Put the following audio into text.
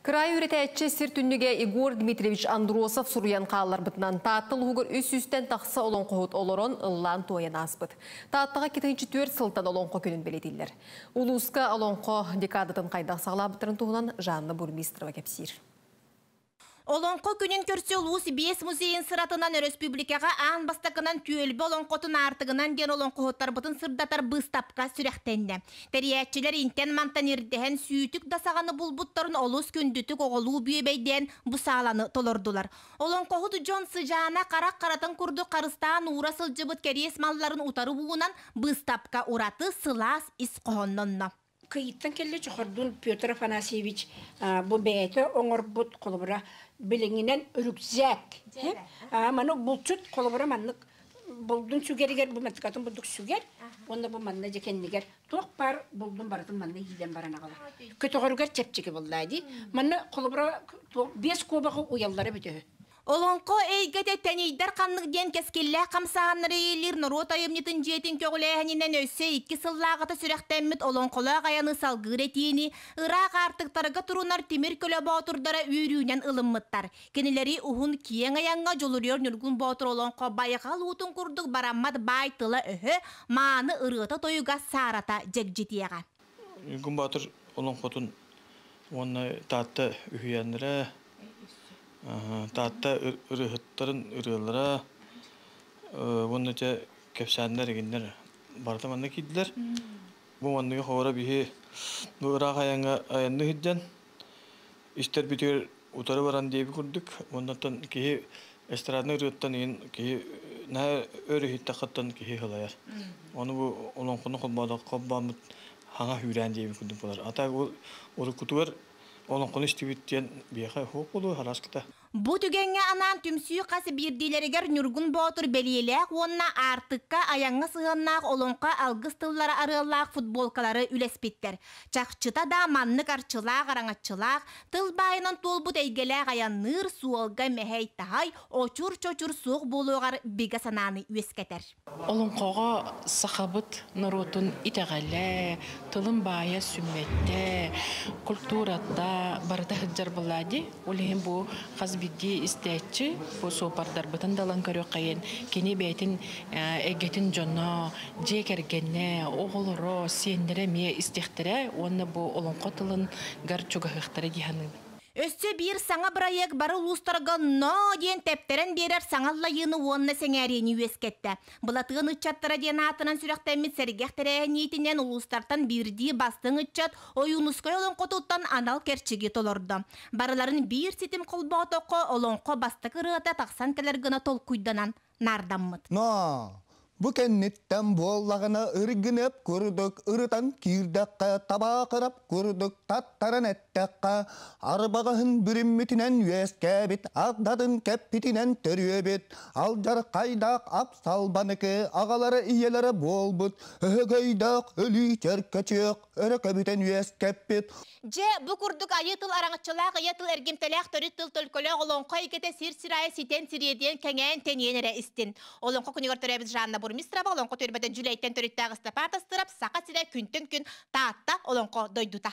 Кыраайы үөрэтээччи, сир түннүгэ Егор Дмитриевич Андросов суруйан хаалларбытынан Таатта улууһугар 300-тэн тахса олоҥхоһут олорон, ыллаан-туойан ааспыт. Тааттаҕа 2004 сылтан Олоҥхо күнүн бэлиэтииллэр. Улууска Олоҥхо декадатын хайдах саҕалаабыттарын туһунан Жанна Бурмистрова кэпсиир. Олоҥхо күнүн көрсө улуус биэс музейын сыратынан өрөспүүбүлүкэҕэ аан бастакынан Түөлбэ олоҥхотун аартыгынан диэн олоҥхоһуттарбытын сырдатар быыстапка сүрэхтэннэ. Тэрийээччилэр интэн-мантан ирдэһэн сүүтүк да саҕаны булбуттарын олус күндүтүк оҕолуу бүөбэйдээн бу сааланы толордулар. Олоҥхоһут дьон сыдьаана харах харатын курдук харыстаан уура сылдьыбыт кэриэс малларын утары уунан быыстапка ураты сылаас ис хоһооннонно. Кыйыттан кэллэ Чохордун Петр Афанасьевич бу бэйэтэ оҥорбут холобура билиҥҥинэн рюкзак. Маны булчут холобура маннык булдун сүгэригэр бу мантыкатын бурдук сүгэр уонна бу манна дьэ кэннигэр туох баар булдун барытын манна иилэн баран аҕалар. Көтөҕөрүгэр чэпчэки буоллаа дии. Манна холобура биэс куобаҕы уйаллара бүтөһү. Олоҥхо эйгэтэ тэнийдэр ханнык диэн кэскиллээх хамсааһыннары иилиир норуот айымньытын дьиэтин көҕүлээһининэн өссө икки сыллааҕыта сүрэхтэммит олоҥхолоох айаны салгыыр этиини ыраах аартыктарга турунар тимир көлө боотурдара үөрүүнэн ылыммыттар. Кинилэри уһун киэҥ айаҥҥа Дьулуруйар Ньургун Боотур олоҥхо байҕал уутун курдук бараммат баай тыла-өһө, мааны ырыата-тойуга саарата дьэгдьитиэҕэ. Ньургун Боотур олоҥхотун уонна Таатта үһүйээннэрэ, Таатта ырыаһыттарын ырыалара уонна дьэ кэпсээннэр игиннэр барыта манна киирдилэр. Бу манныгы хоро биһи бу ыраах айаҥҥа айанныы сылдьан истэрбитигэр утары баран диэбит курдук уоннаттан киһи эстраднай ырыаттан иһин киһи наһаа өр иһиттэххиттэн киһи сылайар. Ону бу олоҥхону холбооммут хаҥа сүүрээн диэбит курдук буолар. А так уруккутугар олоҥхону истибит диэн биһиэхэ суох буолуо хараскыта. Бу түгэҥҥэ анаан түмсүү хас биирдиилэригэр Ньургун Боотур бэлиэлээх уонна Аартыкка айаҥҥа сыһыаннаах олоҥхо алгыс тыллара арыаллаах футболкалары үлэспиттэр. Чахчыта да маннык арчылаах араҥаччылаах, тыл баайынан туолбут эйгэлээх айанныыр суолга мэһэй-таһай, очур-чочур суох буолуоҕар бигэ санааны үөскэтэр. Олоҥхоҕо сахабыт норуотун итэҕэлэ, тылын баайа сүмэтэ, культурата барыта сылдьар буоллаа дии. Ол иһин бу хас биирдии истээччи бу суоппардарбытын да ылан көрүөххэйин, кини бэйэтин эйгэтин дьоно, дьиэ кэргэнэ, оҕолоро, сиэннэрэ эмиэ истиэхтэрэ уонна бу олоҥхо тылыгар чугаһыахтара дии саныыбын. Өссө биир саҥа бырайыак бары улуустарга ноо диэн тэптэрэн биэрэр саҥа аллайыыны уонна сэҥээриини үөскэттэ. Былатыан ыччаттара диэн аатынан сүрэхтэммит сэргэх тэрээһин иитинэн улуустартан биирдии бастыҥ ыччат Ойуунускай олоҥхотуттан анал кэрчиги толордо. Барыларын биир ситим холбоотоххо олоҥхо бастакы ырыата тахсан кэлэр гына толкуйданан наардаммыт. Но Бу кэнниттэн буоллаҕына ыргыныап курдук ырытан киирдэххэ, табаахырап курдук таттаран эттэххэ, арбаҕаһын бүрүммүтүнэн үөскээбит, ардатын кэппитинэн төрүөбүт, алдьархайдаах ап-салбаныкы аҕалара ийэлэрэ буолбут, өһөгөйдөөх өлүү чөркөчүөх өрө көбүтэн үөскэппит. Дьэ, бу курдук айыы тыл араҥаччылаах, ийэ тыл эргимтэлээх төрүт тыл төлкөлөөх олоҥхо эйгэтэ сир-сир аайы ситэн сириэдийэн кэҥээн тэнийэн эрэ истин. Олоҥхо күнүгэр төрөөбүт Жанна Бурмистрова, олоҥхо түөрбэтэ Дьүлэйтэн төрүттээх Ыстапаан Тастырап, Саха сирэ күнтэн күн Таатта олоҥхо дойдута.